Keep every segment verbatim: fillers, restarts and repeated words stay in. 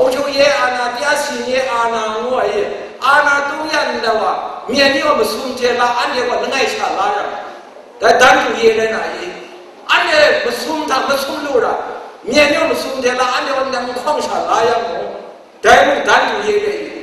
Chyu ye a na, tya si ye a na ngu ai, a na tung ya ndai wa, myen ni wa masum hte la anhte gaw langai sha la yang, dai dan du ye rai na i? Anhte masum hta masum lu ra, myen ni wa masum hte la anhte gaw nang hkawng sha la yang mu, dai mung dan du ye rai i?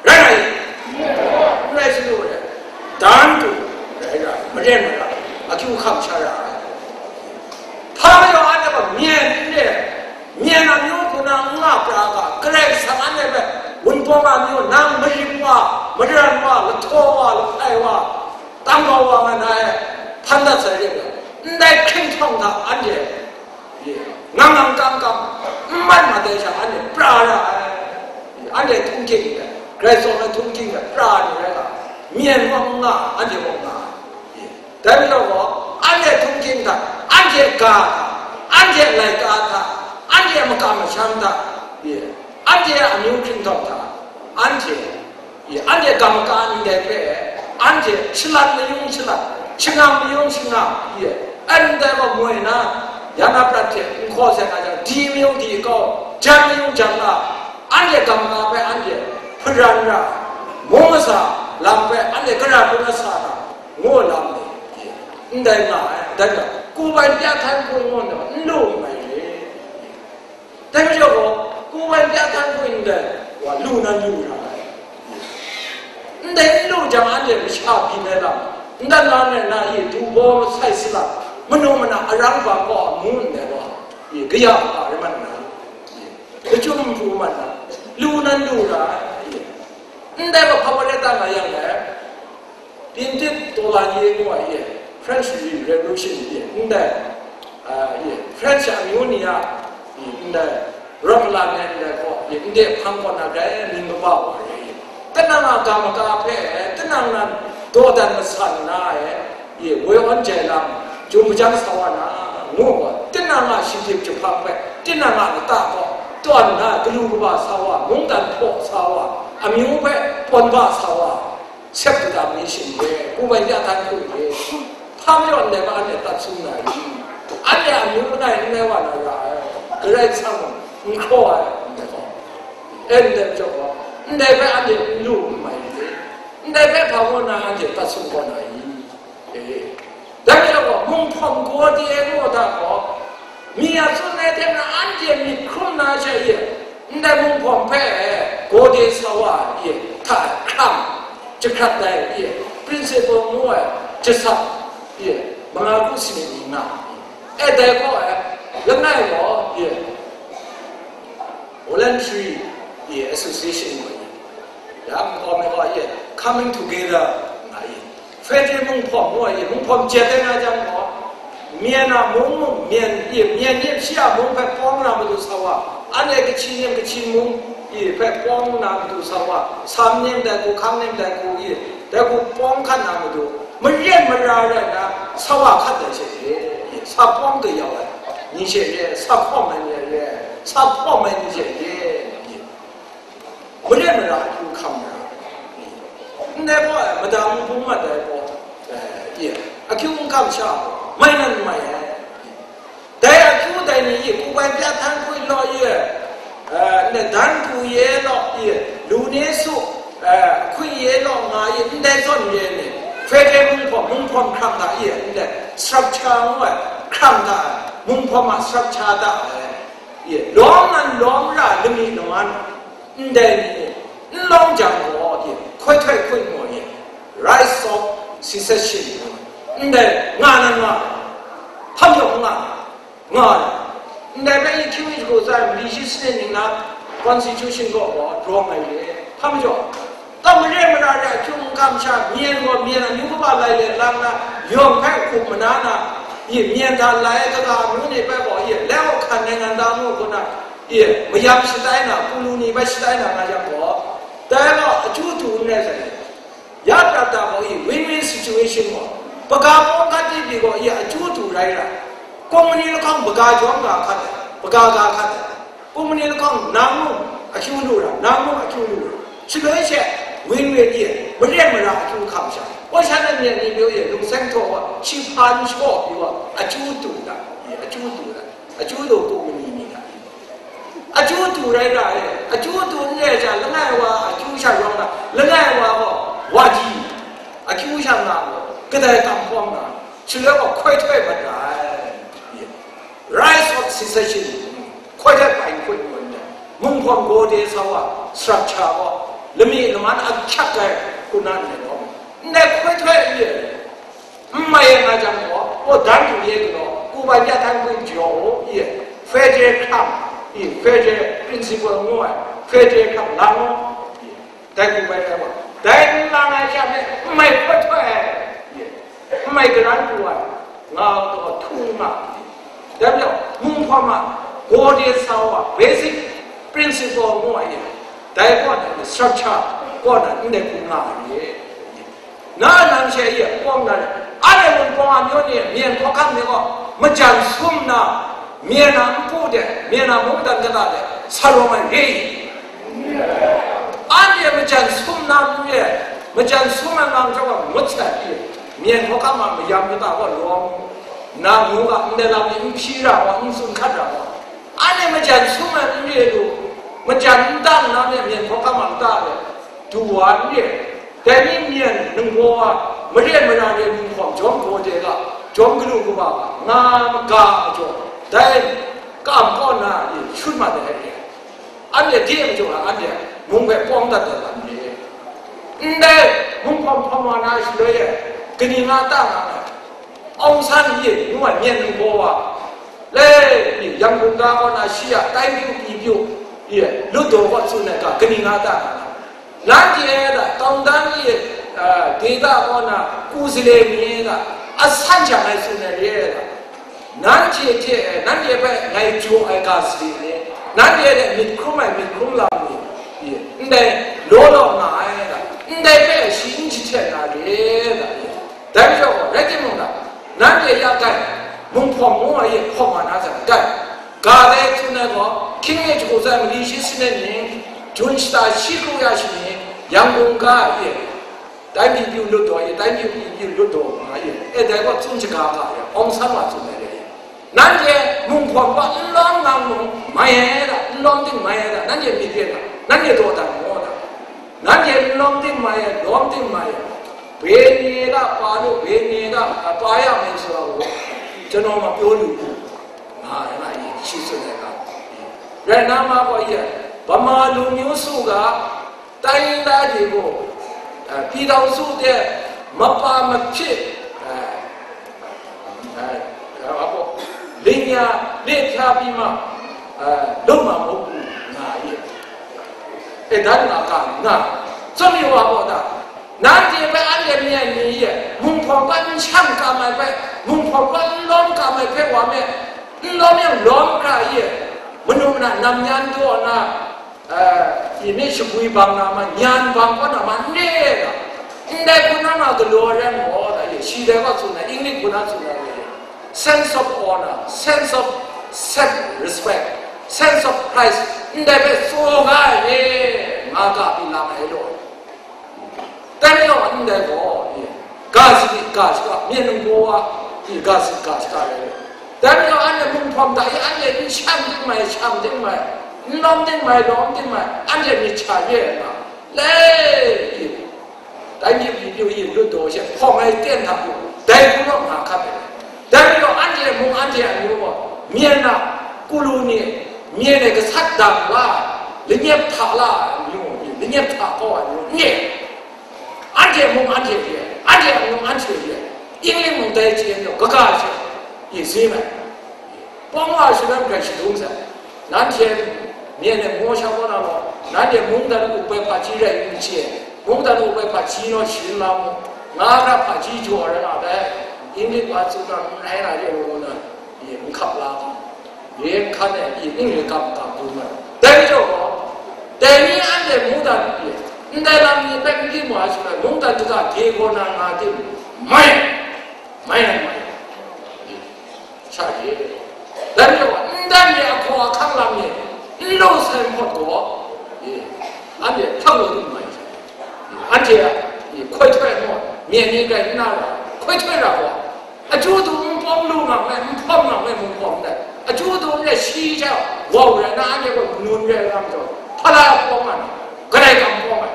Rai na i? N rai shi lu re. Dan du rai ra, maren mara, akyu hkam sha ra ai. Hpa majaw anhte gaw myen n re, myen amyu hku na n nga pra ga, Karai Kasang anhte hpe wunpawng amyu nang marim wa, maran wa, lahtaw wa, lahpai wa, tang kau wa nga na e, hpan dat sai re ga, ndai hkringhtawng hta anhte ngang ngang kang kang n mat mat ai sha anhte pra ra ai. Anhte htunghking ai, Karai Kasang ai htunghking ai pra ni rai ga, myen gaw n nga, anhte gaw nga ai. Dai majaw gaw, anhte htunghking hta, anhte ga hta, anhte laika hta, anhte makam masham hta, anhte a amyu hkringhtawng hta, anhte, anhte gamka ndai hpe, anhte shalat mayung shalat, shangam mayung shangam, ndai gaw moi na, ya na prat hte n hkaw sai nga jang, di mayung di kau, jan mayung jan nga, anhte gamka hpe anhte hparan ra, mung masa lam hpe anhte gara hkrum na sa na, ngu lam ni, ndai nga ai, dai gaw, ku bai pya htan hku ngu nna, n lu n mai re. Dai majaw gaw, ku bai pya htan hku ndai wa lu na lu ra ai. Ndai n lu jang, anhte masha byin ai lam, ndan na nai na i, du baw masai salat, manu mana arang ba kaw a mu ndai wa, i, kaya a rai mat na, i, kachyum hpu mat na, lu na lu ra ai. Ndai wa hpa wa rai ta nga yang le, Byin tit taw la ye ngu ai ye, French Revolution ye, ndai, a, ye, French amyu ni a, i, ndai, rawt malan ai ndai gaw, ye, ndai hpang kaw na grai mying kaba wa re ye. Kanang a ga maga hpe, kanang nan dawdan masan na e, ye, woi awn jai lam, jum majang sa wa na, ngu gaw, kanang a shadip jahpang hpe, kanang a lata gaw, tawn na, galu kaba sa wa, mungdan hpaw sa wa, amyu hpe pawn ba sa wa, Sep kata mi shin ye, ku bai ya htan hku ye, hpa majaw ndai ma anhte tat sung na i? Anhte a myu langai n rai wa na ra ai, Karai Kasang n hkraw ai, ndai gaw, e, ndai majaw gaw, ndai hpe anhte n lu n mai i? Ndai hpe hpa kaw na anhte tat sung kaw na i? E, dai majaw gaw, munghpawm gaw de ai gaw da gaw, mi a tsun ai hte maren anhte myit hkrum na sha ye, ndai munghpawm hpe gaw de sa wa ye, hta hkrang, jahkrat ai ye, principle ngu ai, jasat ye, manga ku sanit ni nga, e, dai gaw ai, langai gaw ye, voluntary ye, association ngu ai ye, ya, munghpawm ai gaw ye, coming together nga ye, Federal munghpawm ngu ai, munghpawm jet ai nga jang gaw, myen a mung mung, myen, i, myen ni shi a mung hpe pawng na matu sa wa, anhte kachyin yen kachyin mung, i, hpe pawng na matu sa wa, sam nim dai hku, hkang nim dai hku, i, dai hku pawng hkan na matu, maren mara rai na, sa wa hkat ai she ye, i, sa pawng kayau ai ni she ye, sa hkawm ai ni ye, sa hpawm ai ni she ye, i. Maren mara akyu hkam mara, ndai gaw, e, madang bung mat ai gaw, e, ye, akyu n hkam sha, mai nan mai ai. Dai akyu dai ni ye, ku bai pya htan hkui law ye, e, ndai dan hku ye law ye, lu ni su, e, hkui ye law nga ye, ndai zawn ye ni, Federal munghpawm, munghpawm hkrang hta ye, ndai structure ngu ai, hkrang hta ai, munghpawm a structure hta ai, ye, lawm nan lawm ra lami laman, ndai ni, n lawm jang gaw, ye, hkoi htoi hkoi ngu ye, rights of secession, ndai nga na nga, hpang yawng nga, nga ai. Ndai bai hkyu hkyu tsa ai, mali shi sanit ning na constitution gaw gaw drawng ai ye, hpa majaw, kau mare mara re a hkyung n kam sha, myen gaw myen amyu kaba lai let lang na, yawng hpe hkup mana na, ye, myen hta lai ai kaga amyu ni hpe gaw, ye, leu hkan rai nga nta ngu hku na, ye, mayam shatai na, pulu ni bai shatai na nga yang gaw, dai gaw akyu du n rai sai. Ya prat da gaw, ye, win-win situation gaw, hpaga pawng hkat di pyi gaw, ye, akyu du rai ra, kawng mani lahkawng hpaga jawm ga hkat ai, hpaga ga hkat ai. Kum ni lahkawng nang mung akyu lu ra, nang mung akyu lu ra. Shaloi she, win win ye, maren mara akyu hkam sha, Goshen na myen ni myu ye, lungseng htaw wa, shi hpan shaw pyi wa, akyu du da, ye, akyu du da, akyu du kum ni ni da, akyu du rai ra ai, akyu tu n re ai sha, langai wa akyu sha rawng na, langai wa gaw wa di, akyu sha nga gaw, kadai kam hkawm na, shaloi gaw hkoi htoi mat ra ai. Rise of secession, hkoi htoi bai hkut ngun ai, munghkawm gaw de sa wa, structure gaw, lami laman ahkyak ai, hku na ndai hkawm, ndai hkoi htoi ai, n mai ai nga jang gaw, gaw dan du ye galaw, kuba ya htan hpung jaw u, i, federal hkam, i, federal principle ngu ai, federal hkam lang u, i, dai ku bai dai wa, dai n lang ai sha hpe n mai hkoi htoi ai, i, n mai karan pru ai, nga gaw htu nga, i, dai majaw, munghkawm a, gaw de sa wa, basic principle ngu ai, i, dai kaw na, structure kaw na, ndai hku nga ai, i. Na nang she ye, kawng na, anhte Wunpawng a myu ni, myen hkawhkam ni gaw, majan sum nna, myen a npu de, myen a mungdan kata de, sa rawng ai re. Anhte majan sum na n re, majan sum ai nga majaw gaw, ngut sai pyi, myen hkawhkam a mayam kata gaw lawm nna, ngu ga, ndai lam ni n hpyi ra gaw, n tsun hkat ra gaw, anhte majan sum ai n re lu, majan n tang na myen, myen hkawhkam a kata de, du wa n re. Dai ni myen ningbaw a, maren mara re munghkawm jawm gaw de ga, jawm galu kaba ga, nga maga majaw, dai kam kaw na e shut mat ai re. Anhte de majaw na, anhte mung hpe pawng dat ai lam re. Ndai munghkawm hkawm wa na shaloi e, kaning nga ta nga ai? Aung San ye ngu ai myen ningbaw wa, le, Yangon ga kaw na shi a tai pyu pyi pyu, ye, lut daw kaw tsun ai ga, kaning nga ta nga ai? Nanhte da, tawng dan e, a, data kaw na, ku sale ni da, asan jang ai tsun ai re da, nanhte hte, nanhte hpe ngai jaw ai ga sale ni, nanhte hte myit hkrum ai myit hkrum lam ni, ye, ndai law law nga ai da, ndai hpe shi n jahten na re da, ye. Dai majaw gaw, rai timung, nanhte ya kai, munghkawm ngu ai e hkawm wa na zawn, kai, ga dai tsun ai gaw, hkying e jahku tsai mali shi sanit ning, jun shata shi kru ya shi ni, Yangon ga e, tai mi pyu lut daw e, tai mi pyu lut daw nga e, e dai gaw tsun shaga ga e, Aung San wa tsun ai re. Nanhte munghkawm gaw n lawm nga mung mai ai da, n lawm ting mai ai da, nanhte myit re da, nanhte daw dan maw da? Nanhte n lawm ting mai ai, lawm ting mai ai, beni ga pa lu, beni ga pa ya mai sara gaw, janawm a pyaw lu lu, nga ai nga ye, shi tsun ai ga. Rai nna ma gaw ye, Bama lu myu su ga, တိုင်းရင်းသားတွေကို အဲပြည်ထောင်စုအတွက်မပါမဖြစ်အဲအဲအဲဟောပေါ့လိညာလက်ဖြာပြီးမှအဲလုံးမှာမဟုတ်ဘူးငါရဲ့အဲဒါငါကငါစွန့်ရပါပေါ့ဒါနန်းကျေပဲအဲ့လေမြဲနေရဲ့မုံဖော်ပတ်ချမ်းကမ်းပဲမုံဖော်ပတ်လုံးကမ်းပဲဝါမဲ့လုံးရဲ့လုံးကြရဲ့မနုမနာနမ်ညာန်တော့နာ အဲ အင်း မ့ၢ်ရှကွီးဘင်နာမ ညံဘင်ကနာမ နဲတာ အင်း ဒဲခုနနာကလောရဲမော်တာ ရှီဒဲကဆူနာ အင်း နစ်ခုနဆူနာ sense of honor, sense of self respect, sense of pride, အင်း ဒဲပဲဆိုကားရေ ငါကပြီးလာမယ်လို့ တမ်းရောအင်းတဲ့ကော ကစီကစီကမျက်နှာပေါ်ကဒီကစီကစီကလည်းတမ်းရောအနဲ့မုံဖမ်တာအနဲ့ချမ်းတင်မယ်ချမ်းတင်မယ်လုံးတင်မယ်လုံးတင်မယ်အနဲ့မြချရဲ့နော်လေတိုင်းပြည်ပြည်ပြည့်ရလွတ်တော်ရဲ့ခေါ်မယ်တဲ့နောက်တိုင်းကတော့ငါခတ်တယ်တမ်းရောအနဲ့မုံအနဲ့အမျိုးပေါ့မျက်နှာကုလူနေမျက်နှာကဆတ်တာလားလက်ညက်ဖာလားမျိုးမျိုးလက်ညက်ဖာကောမျိုးနဲ့ အန်တီမုံအန်တီရဲ့အန်တီအမုံအန်တီရဲ့အင်းလေးမုံတဲချင်းတော့ကကချင်းရည်စင်းမယ်ပေါင်းလာရှိတဲ့ကြရှိတုံးစားနန်းချင်မြင်တဲ့မောရှာပေါ်လာတော့နန်းရဲ့မုံတန်ကိုပဲဖာချီရဲယူချေမုံတန်ကိုပဲဖာချီတော့ရှင်လာမို့ငါကဖာချီကြော်ရတာပဲအင်းလေးပါစုကနိုင်လာရဲ့လို့နော်ဒီမခပ်လာတော့ ရင်းခတ်နဲ့ဒီအင်းလေကပ်ကပ်ဘူးမတဲကြောတဲနည်းအန်တဲ့မူတန်ဒီအန်တဲ့လမ်းကြီးပဲပြီးမှာဆိုတော့မူတန်တကဒေဂေါ်နာငါတိမိုင်မိုင်မိုင်ချားရေတဲကြောအန်တဲ့အခါအခန်းလမ်းကြီးအင်းလို့ဆင်ဖို့တော့အန်တဲ့ထောက်လို့မိုင်အန်တဲ့ခွဲထွက်မှုမြင်နေကြနာခွဲထွက်တာပေါ့အကျိုးတူမပေါင်းလို့ငါပဲမဖောက်ငါပဲမဖောက်တဲ့ Achyu dum re shi hte wau rai na, anhte gaw manun rai nga majaw, hpa la pawng nga na, kadai kam pawng ai,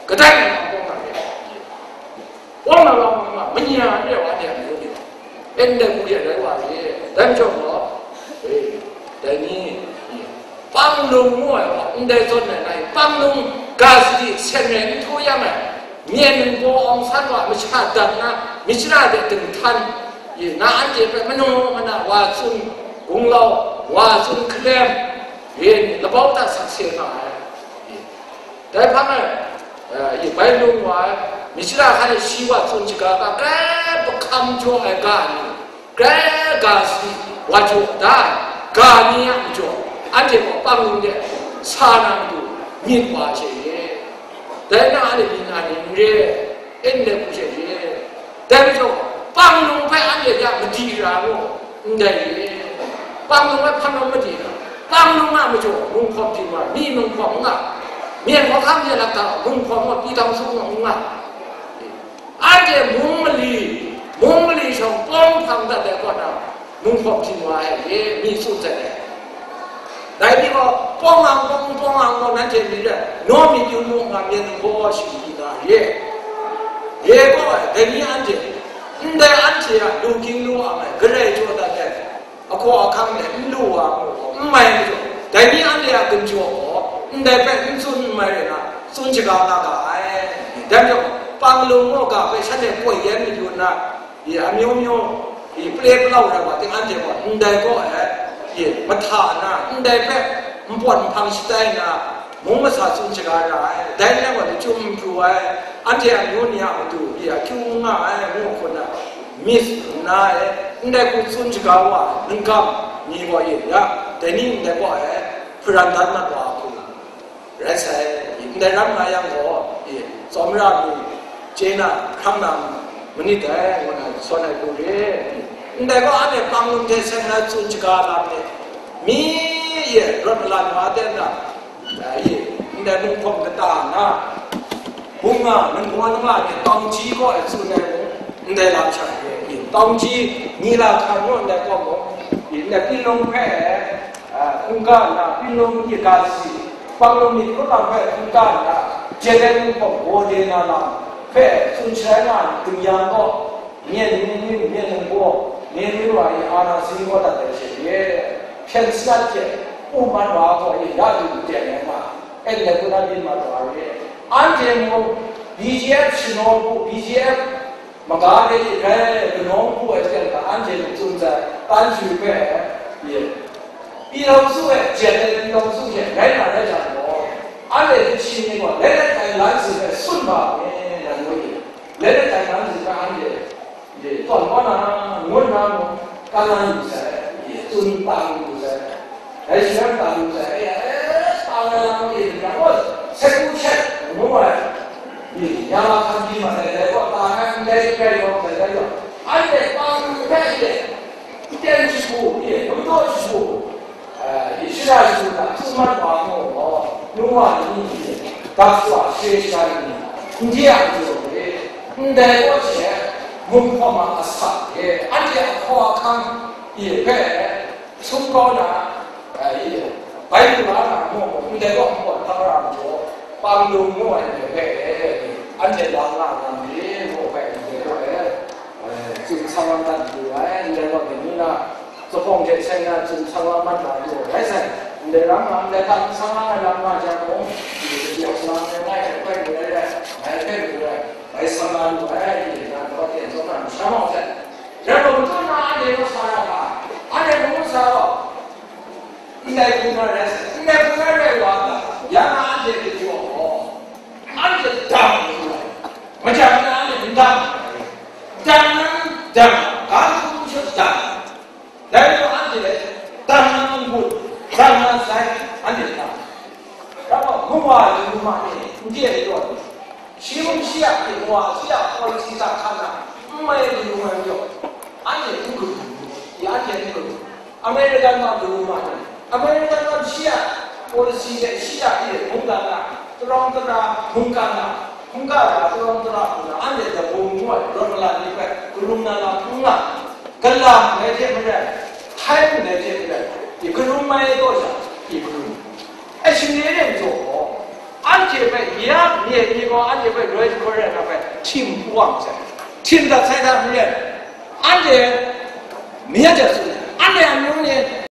kadai kam pawng nga re. Pawng na wa nga, manya re wa anhte a mayu ni, ndai hku ya rai wa re. Dai majaw gaw, e, dai ni, panglung ngu ai wa, ndai zawn ai nai, panglung ga sadi sen rai n htu yang ai, myen ningbaw awng san wa masha dat na, myit shara de dinghtan, e, na anhte hpe manu mana wa tsun, gunglau, wa tsun hkalem, e, labau ta sakse nga ai. Dai hpang e, e, bai lung wa ai, myit shara hkan e shi wa tsun shaga ga, grai bahkam jaw ai ga ni, grai ga sadi wa jaw da ai ga ni a majaw, anhte gaw panglung de sa na matu myit wa hte ye. Dai na anhte myit na ni n re, e ndai hku hte ye. Dai majaw, panglung hpe anhte ya madi ra mu, ndai ye. Panglung hpe hpan rawng madi ra, panglung a majaw, munghkawm hpyi wa, mi munghkawm n nga, myen hkawhkam hte lakta munghkawm gaw pyi tang su n nga. Anhte mung mali, mung mali shawng pawng hpang dat ai kaw na, munghkawm hpyi wa ai ye, mi tsun sai ai. Dai ni gaw, pawng ang, pawng, pawng ang gaw, nanhte myit re, naw myit yu mu nga, myen ningbaw shinggyim na re. Re gaw, dai ni anhte, ndai anhte a lu ging lu ang ai, garai jaw dat ai, ahkaw ahkang de n lu wa mu gaw, n mai majaw, dai ni anhte a ginjaw gaw, ndai hpe n tsun n mai rai na, tsun shaga nga ga ai. Dai majaw, panglung gaw ga hpe shanhte koi yan mayu nna, Ye, amyu myu, ye, pale palau rai wa ting, anhte gaw ndai gaw e, ye, mahta na, ndai hpe npawt nhpang shatai na, mung masa tsun shaga ra ai, dai rai wa, lachyum n pru ai, anhte amyu ni a matu, ye, akyu n nga ai, ngu hkun na, mis nna e, ndai hku tsun shaga wa, ningkam ni gaw, ye, ya, dai ni ndai gaw e, hparan dan mat wa hku. Rai sai, ndai ram nga yang gaw, e, tsawmra mi chye na, hkrang na manit dai, ngu na sawn ai hku re. Ndai gaw, anhte panglung hte seng na tsun shaga lam ni, mi, e, rawt malan wa ten na, e, ndai munghkawm kata na, hpung nga, ningbaw ningla ni, tawng ji gaw e tsun ai mung, ndai lam sha re, e, tawng ji, ni la hkan naw ndai gaw mung, e, ndai pinlung hpe, a, hkungga nna, pinlung myit ga si, panglung myit krum ai hpe hkungga nna, jet ai munghkawm gaw de na lam hpe tsun sharai nga ai, ding yang gaw, myen ni, myen ningbaw, myen ni wa i, a na si gaw dat ai hte ye, hpyen sanat hte, u man wa gaw i, ya du ten ai nga, en let kun a byin mat wa re. Anhte mung, B G F shanaw hku, B G F maga de i rai, kanawng hku ai hten hta anhte mung tsun sai, tan shui hpe, ye, Pyi Lawng Su e jet ai Pyi Lawng Su hte rai na rai jang gaw, anhte hte shi ni gaw, Let it tai lan si hpe sun ba me, nan ngu i, Let it tai lan si hpe anhte, ye, tawn kau na, ngun na mung, kan na lu sai, ye, tsun ta lu sai. Dai shi rai ta lu sai, e, e, ta na lam e, yang gaw, se ku shet, ngu ai. Ni, ya la hkan di ma dai, dai gaw, ta na ndai, ndai gaw, dai, dai gaw. Anhte pa lu hpe e, ten shagu, e, gumdaw shagu, e, shara shagu hta, tsun mat wa mu gaw, nu wa ni, e, dak wa, she sha ni, n di a jaw e, ndai gaw she, munghkawm a asak e, anhte a hkaw a hkang, e, hpe, Sum kau na, e, bai lu la na, mu, ndai gaw npawt hkang ra majaw, panglung ngu ai ndai hpe, e, anhte la nga nga myit, ngu ai ndai gaw, e, e, tsun sang lam dat lu ai, ndai gaw, dai ni na, zuphpawng hte seng na, tsun sang lam mat na lu ai, rai sai, ndai ram nga, ndai hta n sang lam ai lam nga jang mung, ndai gaw sang lam ai, ngai hpe bai lu ai, ngai hpe lu ai, bai sang lam lu ai, na, daw ten zawn na, masha mau hte, Rai gaw, matu na anhte gaw sa na hka, anhte mung sa gaw, ndai hku na rai sai, ndai hku na rai wa ga, ya na anhte gaw, anhte dang lu ai, majang na anhte n dang ai, dang na dang, ga hkum sha dang, dai gaw anhte dang na n gun, dang na sai, anhte dang. Rai gaw, kawa lu ma ni, n di ai yaw ni, shi mung shi a hpyi wa, shi a policy hta hkan na, n mai lu ai majaw, anhte n gun, ya anhte n gun. American wa lu ma ni, American wa shi a policy hte shi a hpyi hkungga na, tarawng tara hkungga na, hkungga ra tarawng tara hku na, anhte dabung ngu ai rawt malan ni hpe, karung na lam n nga, galam ai hte maren, Hkai ndai hte maren, i hkarum ai taw sha, i hkarum. Ai shingre ren jaw gaw, anhte hpe ya myit ni gaw anhte hpe roi jahkrum rai na hpe htim hpu wa masai, htim dat sai hta maren, anhte mayat ja tsun ai, anhte amyu ni